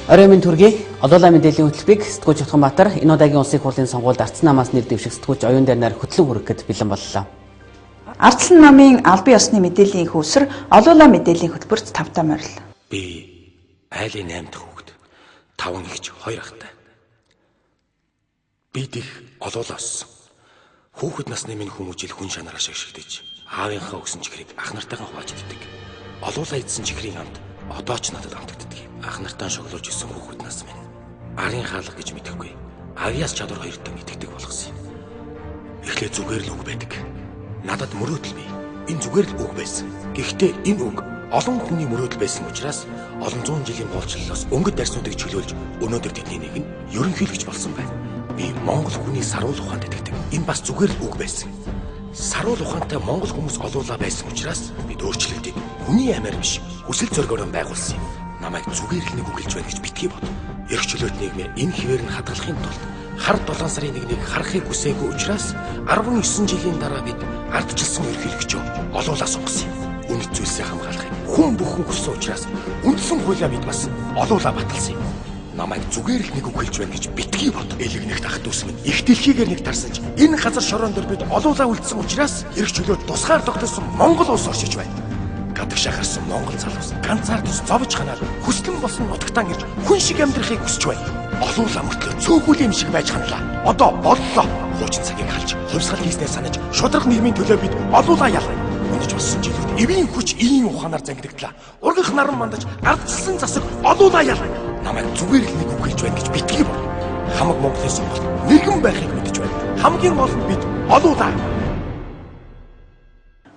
Оройн мэнд хүргэе. Олуулаа мэдээллийн хөтөлбөрийг сэтгүүлч Утганбаатар энэ удаагийн улсын хурлын сонгуульд Арцсан намаас нэр дэвших сэтгүүлч Оюун Дайнаар хөтлөн хүргэхэд бэлэн боллоо. Ардчилсан намын албан ёсны мэдээллийн их үүсэр олуулаа мэдээллийн хөтөлбөрт тавтай морил. Би айлын 8 дахь хүүхэд. 5 эгч 2 ахтай. Бид их олуулаа өссөн. Хүүхэд насны минь хүмүүжил хүн шанараа шигшигдэж, аавынхаа өгсөн чихрийг ах нартайгаа хувааж иддэг. Олуулаа идсэн чихрийн амт одоо ч надад амтагддаг. Ах нартаа шоглуулж исэн хүүхэд нас минь арын хаалга гэж мэдэхгүй. Авьяас чадвар хоёртон итгэдэг болгосон юм. Эхлээ зүгээр л үг байдаг. Надад мөрөөдөл бий. Энэ зүгээр л үг байсан. Гэхдээ энэ үг олон хүний мөрөөдөл байсан учраас олон зуун жилийн боолчлолоос өнгөт дарснуудыг чөлөөлж өнөөдөр тэдний нэг нь ерөнхийлөгч болсон байна. Би Монгол хүний саруул ухаанд итгэдэг. Энэ бас зүгээр л үг байсан. Саруул ухаантай монгол хүмүүс олуулаа байсан учраас бид өөрчлөлтийг хүний амиар биш, хүсэл зоригоор байгуулсан юм. Намайг зүгээр л нэг үг хэлж байна гэж битгий бод. Эрх чөлөөт нийгмээ энэ хэвээр нь хадгалахын тулд хар 7 сарын 1-нийг харахыг хүсээгүй учраас 19 жилийн дараа бид ардчилсан ерөнхийлөгчөө олуулаа сонгосон юм. Үнэт зүйлсээ хамгаалахыг хүн бүхэн хүссэн учраас үндсэн хуулиа бид бас олуулаа баталсан юм. Намайг зүгээр л нэг үг хэлж байна гэж битгий бод. Элэгнэгт ах дүүс минь их дэлхийгээр нэг тарсан ч энэ газар шорон дээр бид олуулаа үлдсэн учраас эрх чөлөөт тусгаар тогтсон Монгол улс оршиж байна. Гадагшаа гарсан Монгол залуус ганцаар тус зовж ханаал хүслэн болсон нутагтаа ирж хүн шиг амьдрахыг хүсэж байна. Олуулаа мөртлөө цөөхүүл юм шиг байж ханлаа. Одоо боллоо. Хуучин цагийг халж, хувьсгал хийснээр санаж, шударга нийгмийн төлөө бид олуулаа ялна. Үнэж болсон жилүүд эвийн хүч ийн ухаанаар зангидагдлаа. Ургах наран мандаж ардчилсан засаг олуулаа ялна. Намайг зүгээр л нэг үг хэлж байна гэж битгий бод. Хамаг Монголын сонголт мэрэгэн байхыг мэдэж байна. Хамгийн гол нь бид олуулаа.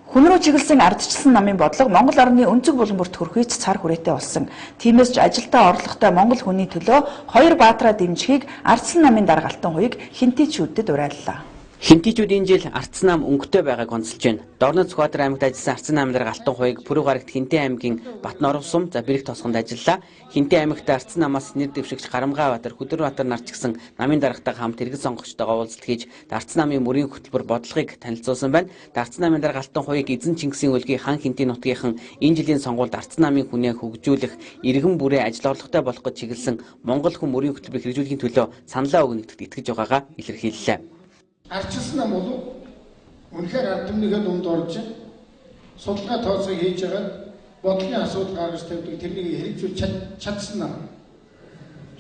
Хүн рүү чиглэсэн ардчилсан намын бодлого Монгол орны өнцөг булан бүрт хүрэхүйц цар хүрээтэй болсон. Тиймээс ч ажилдаа орлоготой монгол хүний төлөө хоёр баатраа дэмжихийг ардчилсан намын дарга Алтан хуйг хинтийчүүдэд уриаллаа. Хинтийчүүд энэ жил Арцсан нам өнгөтэй байгааг онцолж байна. Дорнод Сүхбаатар аймагт ажилласан Арцсан намын дарга Алтан хуйг Пүрэв гарагт Хинтээ аймгийн Батноров сум за Бэрэг тосгонд ажиллалаа. Хинтээ аймагт Арцсан намаас нэр дэвшигч Гарамгаабаатар, Хөдөрбаатар нар ч гэсэн намын даргатайгаа хамт иргэн сонгогчтойгоо уулзалт хийж Арцсан намын мөрийн хөтөлбөр бодлогыг танилцуулсан байна. Арцсан намын дарга Алтан хуйг эзэн Чингисийн өлгийн хан Хинтээ нутгийнхан энэ жилийн сонгуульд Арцсан намын хүнээ хөгжүүлэх, иргэн бүрээ ажил орлоготой болох гэж чиглэсэн Монгол хүн мөрийн хөтөлбөрийг хэрэгжүүлэхийн төлөө саналаа өгнө гэдэгт итгэж байгаагаа илэрхийллээ. Ардчилсан нам болов үнэхээр ард түмнийхээ дунд орж судалгаа тооцоог хийж байгаад бодлогын асуудал гаргаж тавьдаг, тэрнийг хэрэгжүүлж чадсан нам.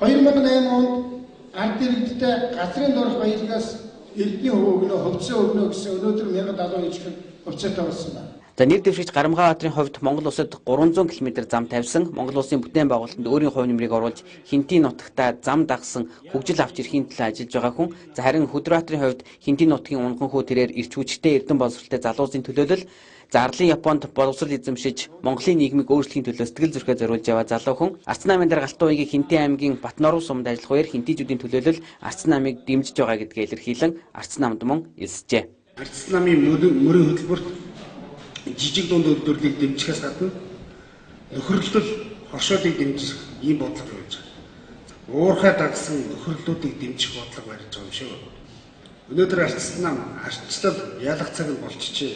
2008 онд ард иргэдтэй газрын дорх баялагаас эрдний хөв өгнө, хувьцаа өгнө гэсэн өнөөдөр 1070 ижил хувьцаатай болсон байна. За нэр дэвшигч Гарамгаабаатарын хувьд Монгол улсад 300 км зам тавьсан, Монгол улсын бүтээн байгуулалтанд өөрийн хувь нэмрийг оруулж Хинтийн нутагтаа зам дагсан хөгжил авч ирэхийн төлөө ажиллаж байгаа хүн. За харин Хөдөрбаатарын хувьд Хинтийн нутгийн унган хүү тэрээр ирч хүчтэй эрдэм боловсролтой залуусын төлөөлөл, за Арлын Японд боловсрол эзэмшиж Монголын нийгмийг өөрчлөхийн төлөө сэтгэл зүрхээ зориулж яваа залуу хүн. Арцсан намын дарга Алтан хуйгийн Хинтээ аймгийн Батноров сумд ажиллах үеэр хинтийчүүдийн төлөөлөл Арцсан намыг дэмжиж байгаа гэдгээ илэрхийлэн Арцсан намд мөн элсжээ. Арцсан намын мөрийн хөтөлбөрт жижиг дунд үйлдвэрлэлийг дэмжихээс гадна нөхөрлөл хоршоолыг дэмжих ийм бодлого тавьж байгаа. Уурхай дагсан нөхөрлөлүүдийг дэмжих бодлого барьж байгаа юм шиг. Өнөөдөр Арцсан нам арчлал ялах цаг нь болчихжээ.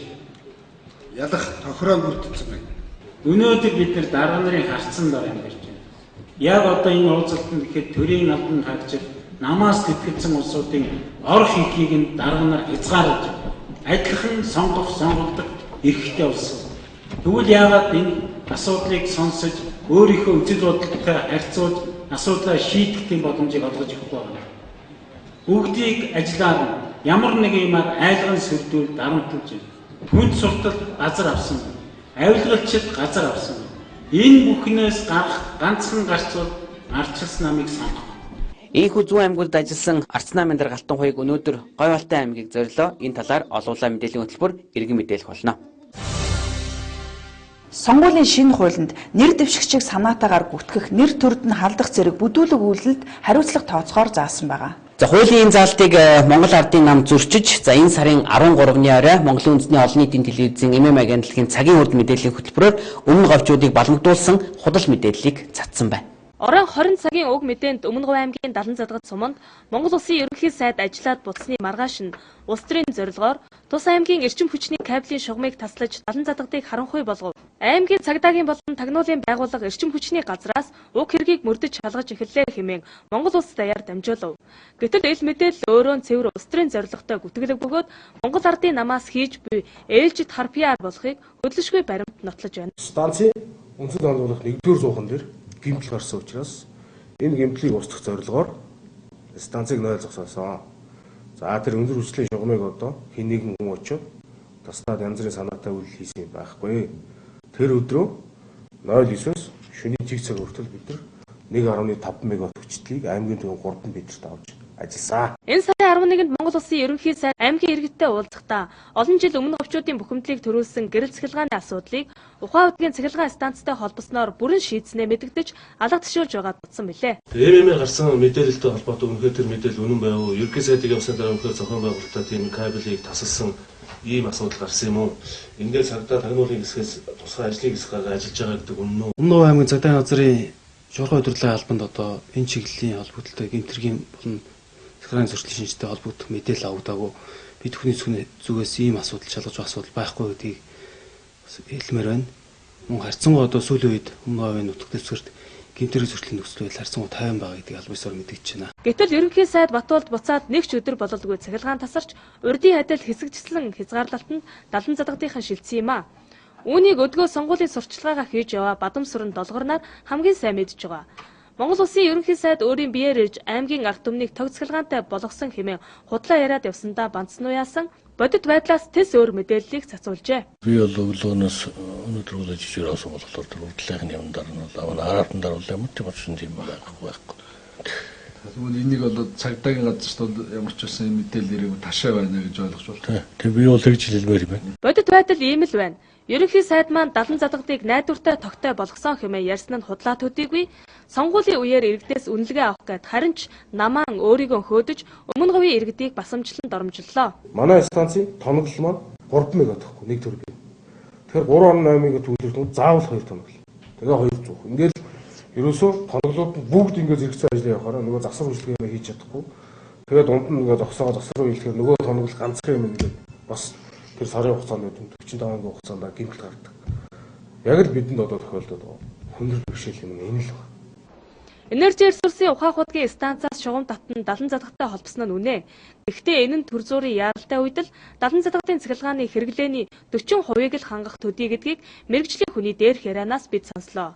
Ялах тохироо бүрдсэн байна. Өнөөдөр бид нар дарга нарын харцсан дор амьдарч байна. Яг одоо энэ уулзалтанд гэхэд төрийн албан таагчид намаас тэтгэцэн улсуудын орох ихийг нь дарга нар хязгаарлаж байна. Адилхан сонгох, сонгогдох эрхтэй улс. Тэгвэл яагаад энэ асуудлыг сонсож өөрийнхөө үзэл бодолтой харьцуулж асуудлаа шийдэх тийм боломжийг олгож өгөхгүй байна. Бүгдийг ажиллаар ямар нэг юмар айлган сүрдүүл дарамтлж байна. Хүнд суртал газар авсан. Авилгалчид газар авсан. Энэ бүхнээс гарах ганцхан гарцуул ардчилсан намыг сонгох. Ийхүү зүүн аймагуд ажилласан Арцсан намын дарга Алтан хуйг өнөөдөр Гойвалтай аймгийг зорилоо. Энэ талаар олуулаа мэдээллийн хөтөлбөр иргэн мэдээлэх болно. Сонгуулийн шинэ хуулинд нэр дэвшигчийг санаатаагаар гүтгэх, нэр төрд нь халдах зэрэг бүдүүлэг үйлдэлд хариуцлага тооцоогоор заасан байгаа. За хуулийн энэ заалтыг Монгол Ардын нам зөрчиж, за энэ сарын 13-ны орой Монголын үндэсний олон нийтийн телевизийн ММ агентлагийн цагийн урд мэдээллийн хөтөлбөрөөр өмнө говьчуудыг баламгдуулсан худал мэдээллийг цацсан байна. Оройн 20 цагийн уг мэдээнд Өмнө Говь аймгийн Далан задгад суманд Монгол Улсын ерөнхий сайд ажиллаад буцсны маргааш нь улс төрийн зорилгоор тус аймгийн эрчим хүчний кабелийн шугамыг таслаж Далан задгадыг харанхуй болгов. Аймгийн цагдаагийн болон тагнуулын байгууллага эрчим хүчний газраас уг хэргийг мөрдөж шалгаж эхэллээ хэмээн Монгол улс даяар дамжуулав. Гэтэл ил мэдээлэл өөрөө цэвэр улс төрийн зорилготой гүтгэлэг бөгөөд Монгол ардын намаас хийж буй ээлжид хар PR болохыг хөдөлшгүй баримт нотлож байна. Станцын үндсэн тооноолох 1-р зуухан дээр гэмтэл гарсан учраас энэ гэмтлийг устгах зорилгоор станцыг 0 зогсоосон. За тэр өндөр хүчлийн шугамыг одоо хэн нэгэн хүн очиод таслаад янз бүрийн санаатай үйлдэл хийсэн юм байхгүй. Тэр өдрөө 09-оос шөнийн 1 цаг хүртэл бид нар 1.5 мегаватт хүчтлийг аймгийн төвийн 3 бидэрт авч ажилласан. Энэ сарын 11-нд Монгол Улсын ерөнхий сайд аймгийн иргэдтэй уулзахдаа олон жил өмнө говьчуудын бухимдлыг төрүүлсэн гэрэл цахилгааны асуудлыг ухаан удгийн цахилгаан станцтай холбосноор бүрэн шийдснээ мэдэгдэж алга ташуулж байгаад утсан билээ. ММ гарсан мэдээлэлтэй холбоотой үнэхээр тэр мэдээлэл үнэн байв уу? Ерөнхий сайдыг явсны дараа үнэхээр зохион байгуулалтаа тийм кабелийг тасалсан ийм асуудал гарсан юм уу? Эндээ цагдаа тагнуулын хэсгээс тусгай ажлын хэсэг гаргаа ажиллаж байгаа гэдэг үнэн үү? Өмнө Говь аймгийн цагдаагийн газрын шуурхай удирдлагын албанд одоо энэ чиглэлийн холбогдлолтой гэмтэргийн болон цахилгааны зөрчлийн шинжтэй холбогдох мэдээлэл авагдаагүй. Бид бүхний зүгээс ийм асуудал шалгаж байгаа асуудал байхгүй гэдгийг хэлмээр байна. Мөн харьцангуй одоо сүүлийн үед Өмнө Говийн нутаг дэвсгэрт гэмтэрэг зөрчлийн нөхцөл байдал харьцангуй тайван байгаа гэдгийг аль биесээр мэдгэж байна. Гэтэл ерөнхий сайд Батуулд буцаад нэг ч өдөр бололгүй цахилгаан тасарч урдын адил хэсэгчлэн хязгаарлалтанд Далан задгадынхан шилжсэн юм а. Үүнийг өдгөө сонгуулийн сурчлагаагаа хийж яваа Бадамсуран долгорноор хамгийн сайн мэдж байгаа. Монгол Улсын ерөнхий сайд өөрийн биеэр ирж аймгийн ард түмнийг тог цахилгаантай болгосон хэмээн худлаа яриад явсандаа банцнуу яасан бодит байдлаас тэс өөр мэдээллийг цацуулжээ. Би бол өглөөнөөс өнөөдөр бол жижиг авсан болохоор тэр урдлынх нь юмдаар нь бол араатан дээр бол ямар ч юм тийм байхгүй. Тэгвэл энийг бол цагдаагийн газарт бол ямар ч байсан мэдээлэл ирээгүй ташаа байна гэж ойлгож байна. Тэг би бол тэгж хэлмээр юм байна. Бодит байдал ийм л байна. Ерөнхий сайд маань Далан задгадыг найдвартай тогтой болгосон хэмээн ярьсан нь худлаа төдийгүй. Сонгуулийн үеэр иргэдээс үнэлгээ авах гээд харин ч намаан өөрийгөө хөөдөж Өмнө Говийн иргэдийг басамжлан доромжлолоо. Манай станцын тоноглол маань 3 мегаватт гэхгүй нэг турбин. Тэгэхээр 3.8 мегаватт үйлдвэрлэх нь заавал 2 тоноглол. Тэгээ 200. Ингээл ерөөсөө тоноглууд нь бүгд ингээд зэрэгцээ ажиллаа явахаараа нөгөө засвар үйлчлэг юм хийж чадахгүй. Тэгээ дунд нь ингээд зогсоогоо засвар үйлчлэхээр нөгөө тоноглол ганцхан юм ингээд бас тэр сарын хугацаанд 45 хоногийн хугацаанд гэмтэл гардаг. Яг л бидэнд одоо тохиолдоод байгаа. Хүндрэл бэрхшээл юм энэ л байна. Энержи ресурсын ухаах удгийн станцаас шугам татан Далан задгатай холбосон нь үнэ. Гэхдээ энэ нь төр зуурын яаралтай үед л Далан задгатын цахилгааны хэрэглээний 40%-ийг л хангах төдий гэдгийг мэргэжлийн хүний дээрх ярианаас бид сонслоо.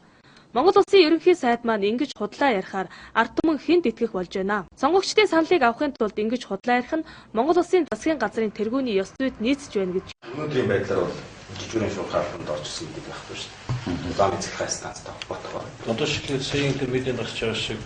Монгол Улсын ерөнхий сайд маань ингэж худлаа ярихаар ард түмэн хүнд итгэх болж байна. Сонгогчдын саналыг авахын тулд ингэж худлаа ярих нь Монгол Улсын засгийн газрын тэргүүний ёс зүйд нийцэж байна гэж. Өнөөдрийн байдлаар бол жижигүрийн шуурхай албанд орж ирсэн гэдэг байхгүй шүү дээ. Замын цахилгаан станцтай холбоотойгоор. Одоо шиглэл саяын тэр мэдээнд гарч байгаа шиг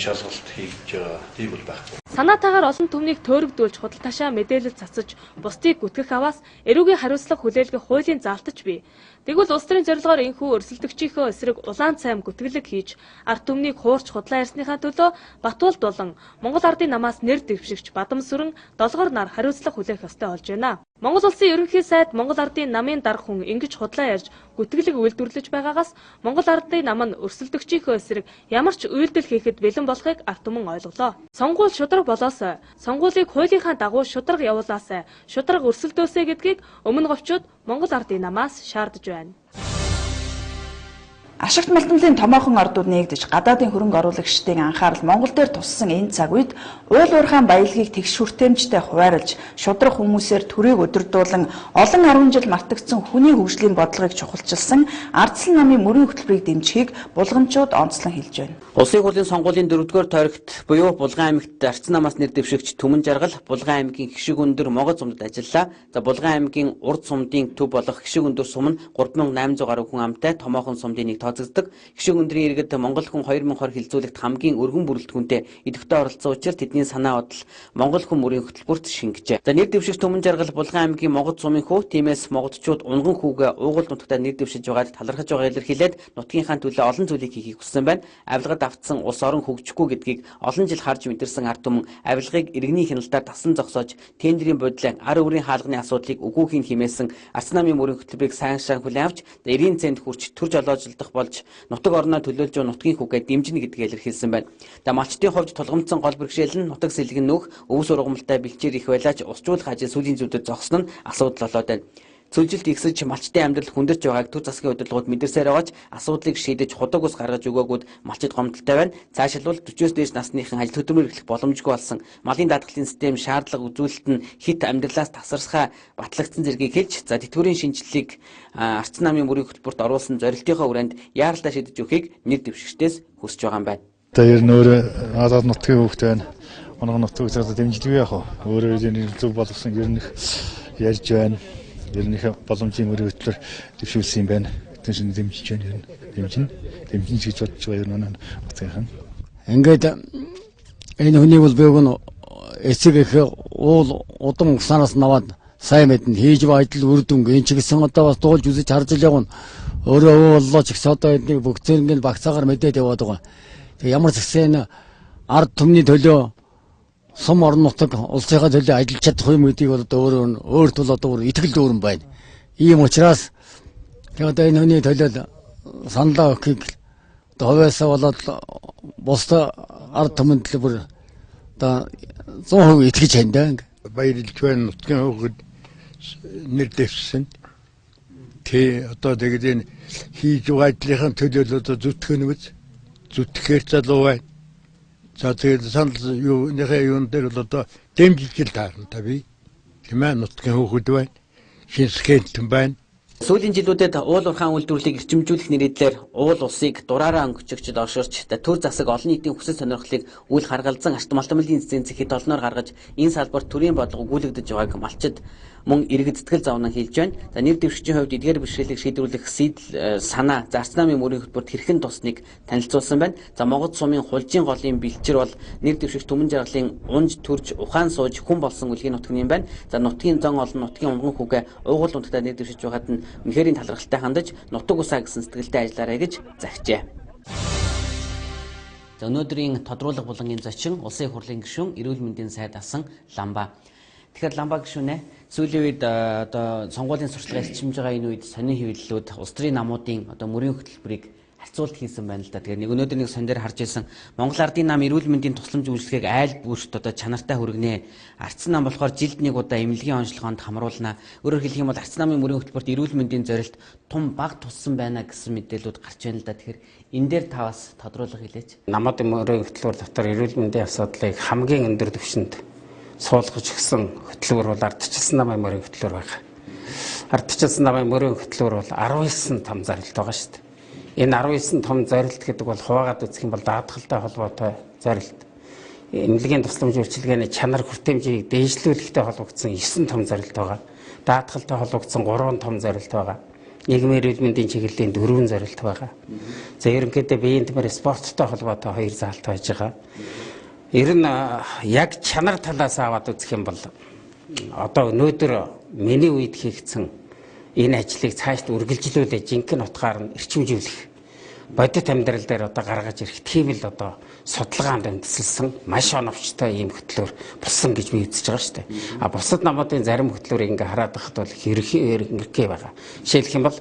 шалгалт хийж байгаа тийм бол байхгүй. Санаатаагаар олон түмнийг төөрөгдүүлж худал ташаа мэдээлэл цацаж бусдыг гүтгэх аваас эрүүгийн хариуцлага хүлээлгэх хуулийн заалтаж бий. Тэгвэл улс төрийн зорилгоор энэхүү өрсөлдөгчийнхөө эсрэг улаан цайм гүтгэлэг хийж ард түмнийг хуурч худлаа ярьсныхаа төлөө Батуулд болон Монгол ардын намаас нэр дэвшигч Бадамсүрэн долгор нар хариуцлага хүлээх ёстой болж байна. Монгол Улсын ерөнхий сайд Монгол ардын намын дарга хүн ингэж худлаа ярьж гүтгэлэг үйлдвэрлэж байгаагаас Монгол ардын нам нь өрсөлдөгчийнхөө эсрэг ямар ч үйлдэл хийхэд бэлэн болохыг ард түмэн ойлголоо. Сонгуул шударга болоосой, сонгуулийг хуулийнхаа дагуу шударга явуулаасай, шударга өрсөлдөөсэй гэдгийг өмнө говьчууд Монгол ардын намаас шаардаж байна. Ашигт малтмлын томоохон ордууд нэгдэж гадаадын хөрөнгө оруулагчдын анхаарал Монгол дээр туссан энэ цаг үед уул уурхайн баялагийг тэгш хүртээмжтэй хуваарлж шудраг хүмүүсээр төрийг удирдуулан олон 10 жил мартагдсан хүний хөгжлийн бодлогыг чухалчилсан ардсан намын мөрийн хөтөлбөрийг дэмжихийг булгамчууд онцлон хэлж байна. Улсын хурлын сонгуулийн 4-р тойрогт буюу Булган аймагт Арцсан намаас нэр дэвшигч Түмэн Жаргал Булган аймгийн Хишиг өндөр Могод сумдад ажиллаа. За Булган аймгийн урд сумдын төв болох Хишиг өндөр сум нь 3800 гаруй хүн амтай томоохон сумдын нэг тооцогддог. Хишиг өндрийн иргэд Монгол хүн 2020 хилцүүлэгт хамгийн өргөн бүрэлдэхүүнтэй идэвхтэй оролцсон учраас тэдний санаа бодол Монгол хүн мөрийн хөтөлбөрт шингэжээ. За нэр дэвшигч Түмэн Жаргал Булган аймгийн Могод сумын хүү, тиймээс могодчууд унган хүүгээ уугуул нутагтаа нэр дэвшиж байгаад талархаж байгаа илэрхийлээд нутгийнхаа төлөө олон зүйлийг хийхийг хүссэн байна. Авилгад автсан улс орон хөгжихгүй гэдгийг олон жил харж мэдэрсэн ард түмэн авилгыг иргэний хяналтаар тасан зогсоож тендрийн бодлон ар өврийн хаалганы асуудлыг үгүйхийн хэмээсэн Арц намын мөрийн хөтөлбөрийг сайн шан хүлээн авч 90 цент хүрч төр жолоожлох болж нутаг орноо төлөөлж буй нутгийн хүүгээ дэмжинэ гэдгийг илэрхийлсэн байна. За малчдын хувьд тулгамдсан гол бэрхшээл нь нутаг сэлгэн нүүх, өвс ургамалтай бэлчээр их байлаач усжуулах ажил сүүлийн зүйлүүд зогсон нь асуудал болоод байна. Цөлжилт ихсэж малчдын амьдрал хүндэрч байгааг төр засгийн удирдлагууд мэдэрсээр байгаа ч асуудлыг шийдэж худаг ус гаргаж өгөөгүйд малчид гомдолтой байна. Цаашилбал 40-оос дээш насныхан ажил хөдөлмөр эрхлэх боломжгүй болсон. Малын даатгалын систем шаардлага үзүүлэлт нь хит амьдралаас тасарсахаа батлагдсан зэргийг хэлж, за тэтгэврийн шинжилгээг Арцсан намын мөрийн хөтөлбөрт оруулсан зорилтынхоо хүрээнд яаралтай шийдэж өгөхийг нэр дэвшигчдээс хүсэж байгаа юм байна. Одоо ер нь өөрөө азад нутгийн хүүхэд байна. Онгон нутгийг одоо дэмжлэг яах вэ? Өөрөө энэ зөв боловсон ер нь ярьж байна. Ер нь их боломжийн мөрийн хөтлөөр дэвшүүлсэн юм байна. Тэнд шинэ дэмжиж байна ер нь. Дэмжинэ. Дэмжинэ гэж бодож байгаа ер нь манай нутгийнхан. Ингээд энэ хүнийг бол би өгнө эцэг их уул удам усанаас наваад сайн мэднэ. Хийж байгаа ажил үр дүнг энэ ч гэсэн одоо бас дуулж үзэж харж л явна. Өөрөө өвөө боллоо ч гэсэн одоо эднийг бүгцээрнгийн багцаагаар мэдээд яваад байгаа. Тэг ямар ч гэсэн энэ ард түмний төлөө сум орон нутаг улсынхаа төлөө ажиллаж чадах юм гэдгийг бол одоо өөрөө өөр тул одоо өөр итгэл дүүрэн байна. Ийм учраас тэг одоо энэ хүний төлөө саналаа өгөхийг одоо хувьяасаа болоод бусдад ард түмэнд л бүр одоо 100% итгэж байна даа. Баярлж байна нутгийн хүүхэд нэр дэвшсэн. Тэ одоо тэгээд энэ хийж байгаа ажлынхаа төлөө л одоо зүтгэх нь үз. Зүтгэхээр залуу байна. За тэгээд санал юу нэхээ юун дээр бол одоо дэмжиж л таарна та би. Тийм ээ нутгийн хүүхэд байна. Шинсгэнтэн байна. Сүүлийн жилүүдэд уул уурхайн үйлдвэрлэлийг эрчимжүүлэх нэрийдлэр уул усыг дураараа өнгөчөгчд орширч төр засаг олон нийтийн хүсэл сонирхлыг үл харгалзан арт малтмалын эзэн зэхэд олноор гаргаж энэ салбарт төрийн бодлого өгүүлэгдэж байгааг малчид мөн иргэд сэтгэл зовнон хэлж байна. За нэр дэвшигчийн хувьд эдгээр бэрхшээлийг шийдвэрлэх сэдэл санаа за Арц намын мөрийн хөтөлбөрт хэрхэн тусныг танилцуулсан байна. За Монгол сумын хулжийн голын бэлчээр бол нэр дэвшигч Түмэн жаргалын унж төрж ухаан сууж хүн болсон үлгийн нутгийн юм байна. За нутгийн зон олон нутгийн унган хүүгээ уугуул нутагтаа нэр дэвшиж байхад нь үнэхэрийн талархалтай хандаж нутаг усаа гэсэн сэтгэлтэй ажиллаарай гэж захижээ. За өнөөдрийн тодруулга булангийн зочин Улсын их хурлын гишүүн эрүүл мэндийн сайд асан Ламба. Тэгэхээр Ламба гишүүнээ сүүлийн үед одоо сонгуулийн сурчлага эрчимж байгаа энэ үед сонин хэвлэлүүд улс төрийн намуудын одоо мөрийн хөтөлбөрийг харьцуулт хийсэн байна л да. Тэгэхээр нэг өнөөдөр нэг сон дээр харж ирсэн Монгол Ардын нам эрүүл мэндийн тусламж үйлчилгээг айл бүрт одоо чанартай хүргэнэ. Арцсан нам болохоор жилд нэг удаа эмнэлгийн онцлогоонд хамруулна. Өөрөөр хэлэх юм бол Арцсан намын мөрийн хөтөлбөрт эрүүл мэндийн зорилт тум баг туссан байна гэсэн мэдээлүүд гарч байна л да. Тэгэхээр энэ дээр та бас тодруулга хэлээч. Намуудын мөрийн хөтөлбөр дотор эрүүл мэндийн асуудлыг хамгийн өндөр түвшинд суулгаж өгсөн хөтөлбөр бол ардчилсан намын мөрийн хөтөлбөр байна. Ардчилсан намын мөрийн хөтөлбөр бол 19 том зорилт байгаа шүү дээ. Энэ 19 том зорилт гэдэг бол хуваагаад үзэх юм бол даатгалтай холбоотой зорилт. Эмнэлгийн тусламж үйлчилгээний чанар хүртээмжийг дээшлүүлэхтэй холбогдсон 9 том зорилт байгаа. Даатгалтай холбогдсон 3 том зорилт байгаа. Нийгмийн эрүүл мэндийн чиглэлийн 4 зорилт байгаа. За ерөнхийдөө биеийн төмөр спорттой холбоотой 2 заалт байж байгаа. Ер нь яг чанар талаас аваад үзэх юм бол одоо өнөөдөр миний үед хийгдсэн энэ ажлыг цаашд үргэлжлүүлээ жинхэнэ утгаар нь эрчимжүүлэх бодит амьдрал дээр одоо гаргаж ирэх тийм л одоо судалгаанд үндэслэсэн маш оновчтой ийм хөтлөөр болсон гэж би үзэж байгаа шүү дээ. А бусад намуудын зарим хөтлөөрийг ингээ хараад байхад бол ерөнхий байгаа. Жишээлх юм бол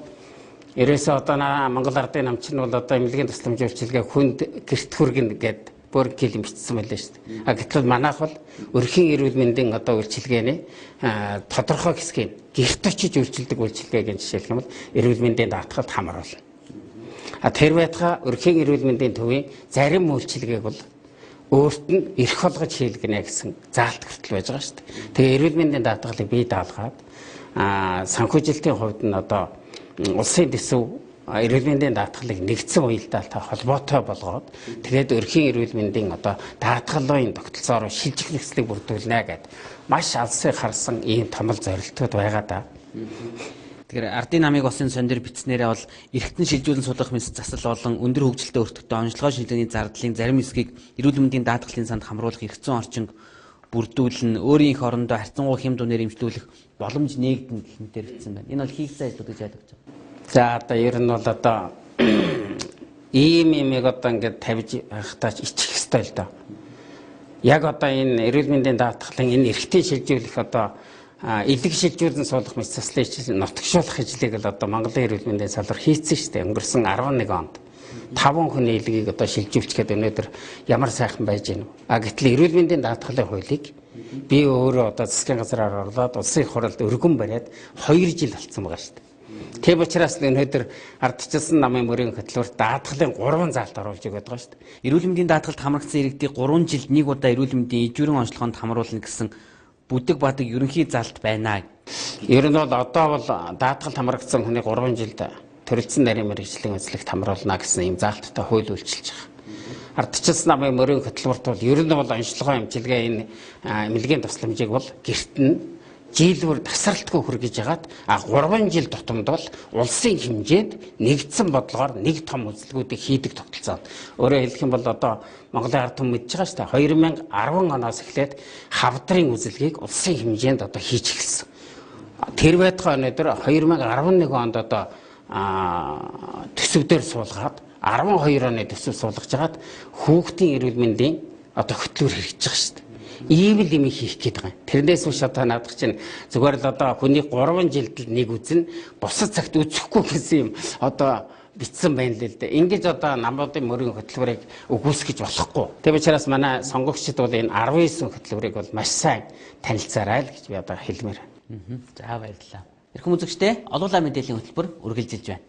ерөөсөө одоо Монгол Ардын нам чинь бол одоо эмнэлгийн тусламж үйлчилгээ хүнд гэрт хүргэнэ гэдэг бүрэн юм бичсэн байлаа шүү дээ. А гэтэл манайх бол өрхийн эрүүл мэндийн одоо үйлчилгээний тодорхой хэсгийг гэрт очиж үйлчилдэг үйлчилгээг жишээлх юм бол эрүүл мэндийн даатгалд хамруулна. А тэр байтугай өрхийн эрүүл мэндийн төвийн зарим үйлчилгээг бол өөрт нь эрх болгож хийлгэнэ гэсэн заалт хүртэл байж байгаа шүү дээ. Тэгээ эрүүл мэндийн даатгалыг бий даалгаад санхүүжилтийн хувьд нь одоо улсын төсөв эрүүл мэндийн даатгалыг нэгдсэн уялдаалтай холбоотой болгоод тэгээд өрхийн эрүүл мэндийн одоо даатгалын тогтолцоороо шилжих нөхцөлийг бүрдүүлнэ гэд маш алсыг харсан ийм томол зорилтууд байгаа да. Тэгэхээр Ардын намыг осын сон дээр бичснээрээ бол эргэтэн шилжүүлэн суулгах мэс засал болон өндөр хөгжилтэй өртөгтэй онцлогоо шилжээний зардлын зарим хэсгийг эрүүл мэндийн даатгалын санд хамруулах эрх зүйн орчинг бүрдүүлнэ, өөрийн их орондоо харьцангуй хэм дунаар эмчлүүлэх боломж нээгдэнэ гэх мэтээр бичсэн байна. Энэ бол хийгдсэн ажлууд гэж ойлгож байна. За одоо ер нь бол одоо ийм юмыг одоо ингээд тавьж байхдаа ч ичих ёстой л доо. Яг одоо энэ эрүүл мэндийн даатгалын энэ эрхтэн шилжүүлэх одоо Элэг шилжүүлэн суулгах мэс заслын хичээл нутагшуулах ажлыг л одоо Монголын эрүүл мэндийн салбар хийцэн шүү дээ. Өнгөрсөн 11 онд 5 хүний элгийг одоо шилжүүлчихээд өнөөдөр ямар сайхан байж гэнэ. А гэтэл эрүүл мэндийн даатгалын хуулийг би өөрөө одоо засгийн газраар орлоод улсын их хурлд өргөн бариад 2 жил болцсон байгаа шүү дээ. Тийм учраас өнөөдөр ардчилсан намын мөрийн хөтөлбөрт даатгалын 3 заалт оруулж өгöd байгаа шүү дээ. Эрүүл мэндийн даатгалд хамрагдсан иргэдийг 3 жилд нэг удаа эрүүл мэндийн ижүүрэн онцлогоонд хамруулна гэсэн бүдэг бадаг ерөнхий залт байна. Ер нь бол одоо бол даатгалд хамрагдсан хүний 3 жилд төрөлцсөн нарийн мэргэжлийн үзлэгт хамруулна гэсэн ийм заалттай хууль үйлчилж байгаа. Ардчилсан намын мөрийн хөтөлбөрт бол ер нь бол онцлогоо эмчилгээ энэ эмнэлгийн тусламжийг бол гэрт нь жилүүр тасралтгүй хүргэж хагаад 3 жил тутамд бол улсын хэмжээнд нэгдсэн бодлогоор нэг том үзлгүүдийг хийдэг тогтолцоо. Өөрөөр хэлэх юм бол одоо Монголын ард түмэн мэдж байгаа шүү дээ. 2010 оноос эхлээд хавдрын үзлэгийг улсын хэмжээнд одоо хийж эхэлсэн. Тэр байтугай өнөөдөр 2011 онд одоо төсөв дээр суулгаад 12 оны төсөв суулгаж хагаад хүүхдийн эрүүл мэндийн одоо хөтөлбөр хэрэгжиж байгаа шүү дээ. Ийм л юм хийх гээд байгаа юм. Тэрнээс биш одоо наадах чинь зүгээр л одоо хүний 3 жилд л нэг үзэн бусад цагт үзэхгүй гэсэн юм одоо битсэн байна л л дээ. Ингэж одоо намуудын мөрийн хөтөлбөрийг үгүйсгэж болохгүй. Тийм учраас манай сонгогчид бол энэ 19 хөтөлбөрийг бол маш сайн танилцаарай л гэж би одоо хэлмээр. За баярлалаа. Эрхэм үзэгчдээ, олуулаа мэдээллийн хөтөлбөр үргэлжилж байна.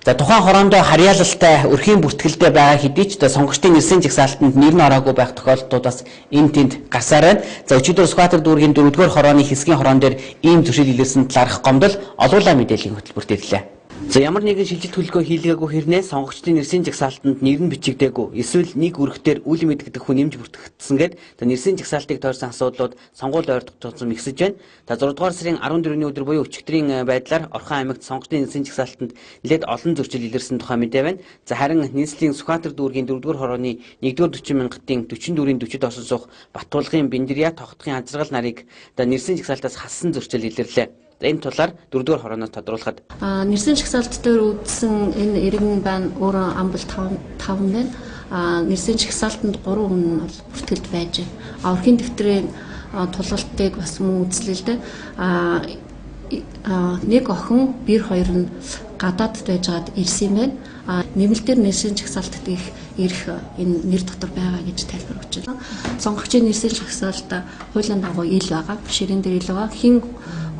За тухайн хороондоо харьяалалтай өрхийн бүртгэлтэй байгаа хэдий ч сонгогчдын нэрсийн жагсаалтанд нэр нь ороогүй байх тохиолдлууд бас энэ тэнд гарсаар байна. За өчигдөр Сүхбаатар дүүргийн 4-р хорооны хэсгийн хороон дээр ийм зөрчил илэрсэн талаарх гомдол олуулаа мэдээллийн хөтөлбөрт ирлээ. За ямар нэгэн шилжилт төлөвлөгөө хийлгээгүй хэрнээ сонгогчдын нэрсийн жагсаалтанд нэр нь бичигдээгүй эсвэл нэг үүрэгтэр үл мэдэгдэх хүн нэмж бүртгэгдсэн гээд за нэрсийн жагсаалтыг тойрсон асуудлууд сонгуул ойртох тусам ихсэж байна. За 6 дугаар сарын 14-ний өдөр буюу өчигдрийн байдлаар Орхон аймагт сонгогчдын нэрсийн жагсаалтанд нэлээд олон зөрчил илэрсэн тухай мэдээ байна. За харин нийслэлийн Сүхбаатар дүүргийн 4-р хорооны 1-р 40 мянгатын 44-ийн 40-д орсон суух Батулгын Бэндэрья Тогтхын Азаргал нарыг за нэрсийн жагсаалтаас хассан зөрчил илэрлээ. Энэ тулаар 4-р хорооноос тодруулахад нэрсийн жагсаалт дээр үдсэн энэ иргэн байна өөрөө амбал 5 байна. Нэрсийн жагсаалтанд 3 хүн нь бол бүртгэлд байж байна. Өрхийн дэвтрийн тулгалтыг бас мөн үзлээ л дээ. Нэг охин бэр хоёр нь гадаадд байжгаад ирсэн юм байна. Нэмэлтээр нэрсийн жагсаалтад их ирэх энэ нэр дотор байгаа гэж тайлбар өгч байна. Сонгогчийн нэрсийн жагсаалт хуулийн дагуу ил байгаа. Ширээн дээр ил байгаа. Хин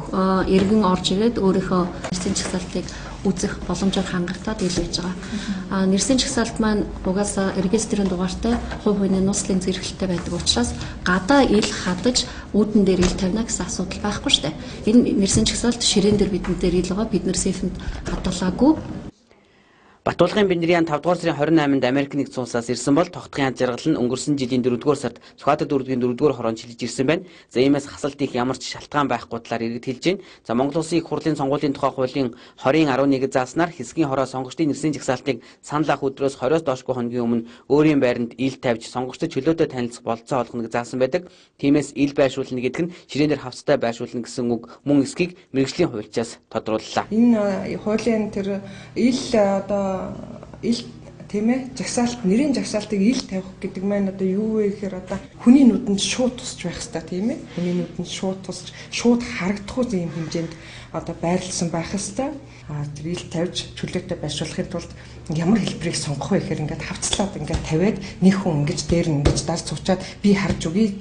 иргэн орж ирээд өөрийнхөө нэрсийн жагсаалтыг үзэх боломжоор хангалтаад ил байж байгаа. Нэрсийн жагсаалт маань угаасаа регистрийн дугаартай хувь хүний нууцлын зэрэглэлтэй байдаг учраас гадаа ил хадаж үүдэн дээр ил тавина гэсэн асуудал байхгүй шүү дээ. Энэ нэрсийн жагсаалт ширээн дээр бидэн дээр ил байгаа. Бид нар сейфэнд хадгалаагүй. Батулгын Бэндэрьян 5 дугаар сарын 28-нд Америк нэгдсэн улсаас ирсэн бол Тогтхын аз жаргал нь өнгөрсөн жилийн 4-р сард Сүхбаатар дүүргийн 4-р хороонд шилжиж ирсэн байна. За иймээс хасалт их ямар ч шалтгаан байхгүй талаар иргэд хэлж байна. За Монгол Улсын их хурлын сонгуулийн тухай хуулийн 20-ын 11 зааснаар хэсгийн хороо сонгогчдын нэрсийн жагсаалтыг санал авах өдрөөс 20-оос доошгүй хоногийн өмнө өөрийн байранд ил тавьж сонгогчдод чөлөөтэй танилцах бололцоо олгоно гэж заасан байдаг. Тиймээс ил байршуулна гэдэг нь ширээнээр хавцтай байршуулна гэсэн үг мөн эсхийг мэргэжлийн хуульчаас тодрууллаа. Энэ хуулийн тэр ил одоо ил тийм ээ жагсаалт нэрийн жагсаалтыг ил тавих гэдэг маань одоо юу вэ гэхээр одоо хүний нүдэнд шууд тусч байх хэрэгтэй тийм ээ хүний нүдэнд шууд тусч шууд харагдах юм хэмжээнд одоо байрлсан байх хэрэгтэй. Тэр ил тавьж чөлөөтэй байршуулахын тулд ямар хэлбэрийг сонгох вэ гэхээр ингээд хавцлаад ингээд тавиад нэг хүн ингэж дээр нь ингэж дарж суучаад би харж өгье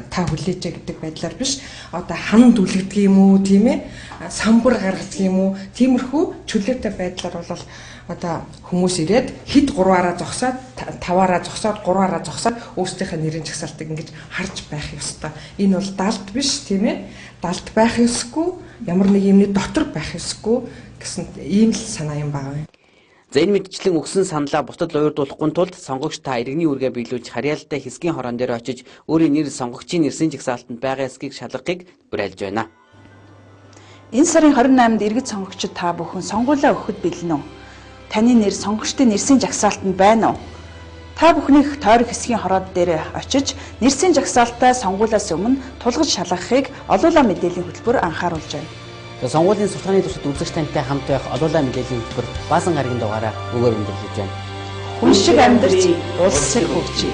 та хүлээжээ гэдэг байдлаар биш одоо ханд үлгдэг юм уу тийм ээ самбар гаргадаг юм уу тиймэрхүү чөлөөтэй байдлаар бол одоо хүмүүс ирээд хэд 3-аараа зогсоод 5-аараа зогсоод 3-аараа зогсоод өөрсдийнхээ нэрийн жагсаалтыг ингэж харж байх ёстой. Энэ бол далд биш тийм ээ далд байх ёсгүй ямар нэг юмны дотор байх ёсгүй гэсэн ийм л санаа юм байна. За энэ мэдчлэн өгсөн саналаа бусдад уурдуулахгүй тулд сонгогч та иргэний үүргээ биелүүлж харьяалалтай хэсгийн хороон дээр очиж өөрийн нэр сонгогчийн нэрсийн жагсаалтанд байгаа эсхийг шалгахыг уриалж байна. Энэ сарын 28-нд иргэд сонгогчид та бүхэн сонгуулиа өгөхөд бэлэн үү? Таны нэр сонгогчдын нэрсийн жагсаалтанд байна уу? Та бүхнийх тойрог хэсгийн хороод дээр очиж нэрсийн жагсаалтаа сонгуулиас өмнө тулгаж шалгахыг олуулаа мэдээллийн хөтөлбөр анхааруулж байна. Сонгуулийн сурталчилгааны туршид үзэгч тантай хамт байх олуулаа мэдээллийн хөтөлбөр Баасан гарагийн дугаараа өгөөр өндөрлөж байна. Хүн шиг амьдарч, улс шиг хөгжье.